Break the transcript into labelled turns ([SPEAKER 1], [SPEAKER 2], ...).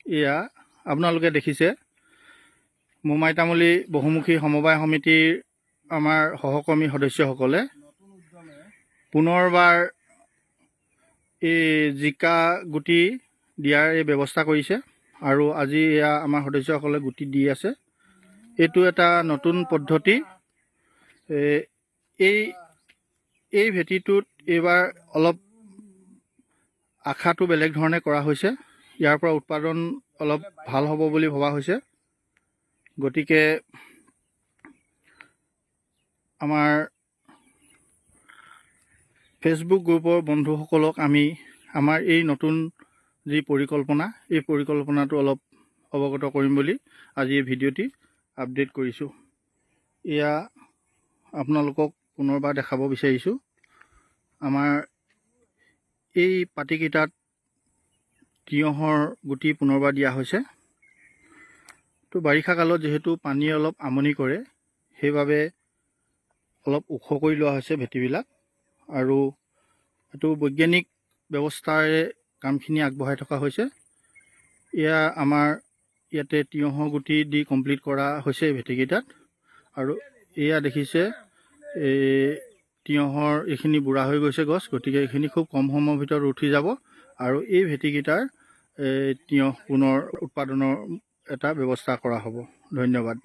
[SPEAKER 1] এয়া আপোনালোকে দেখিছে, মোমাই তামুলী বহুমুখী সমবায় সমিতিৰ আমাৰ সহকৰ্মী সদস্যসকলে পুনৰবাৰ এই জিকা গুটি দিয়াৰ এই ব্যৱস্থা কৰিছে আৰু আজি এয়া আমাৰ সদস্যসকলে গুটি দি আছে। এইটো এটা নতুন পদ্ধতি। এই এই ভেটিটোত এইবাৰ অলপ আশাটো বেলেগ ধৰণে কৰা হৈছে। ইয়াৰ পৰা উৎপাদন অলপ ভাল হ'ব বুলি ভবা হৈছে। গতিকে আমাৰ ফেচবুক গ্ৰুপৰ বন্ধুসকলক আমি আমাৰ এই নতুন যি পৰিকল্পনা, এই পৰিকল্পনাটো অলপ অৱগত কৰিম বুলি আজি এই ভিডিঅ'টি আপডেট কৰিছোঁ। এয়া আপোনালোকক পুনৰবাৰ দেখাব বিচাৰিছোঁ, আমাৰ এই পাতিকেইটাত তিয়ঁহৰ গুটি পুনৰবাৰ দিয়া হৈছে। তো বাৰিষা কালত যিহেতু পানীয়ে অলপ আমনি কৰে, সেইবাবে অলপ ওখ কৰি লোৱা হৈছে ভেটিবিলাক আৰু এইটো বৈজ্ঞানিক ব্যৱস্থাৰে কামখিনি আগবঢ়াই থকা হৈছে। এয়া আমাৰ ইয়াতে তিয়ঁহৰ গুটি দি কমপ্লিট কৰা হৈছে এই ভেটিকেইটাত। আৰু এয়া দেখিছে, এই তিয়ঁহৰ এইখিনি বুঢ়া হৈ গৈছে গছ। গতিকে এইখিনি খুব কম সময়ৰ ভিতৰত উঠি যাব আৰু এই ভেটিকেইটাৰ এই তিয়ঁহ পুনৰ উৎপাদনৰ এটা ব্যৱস্থা কৰা হ'ব। ধন্যবাদ।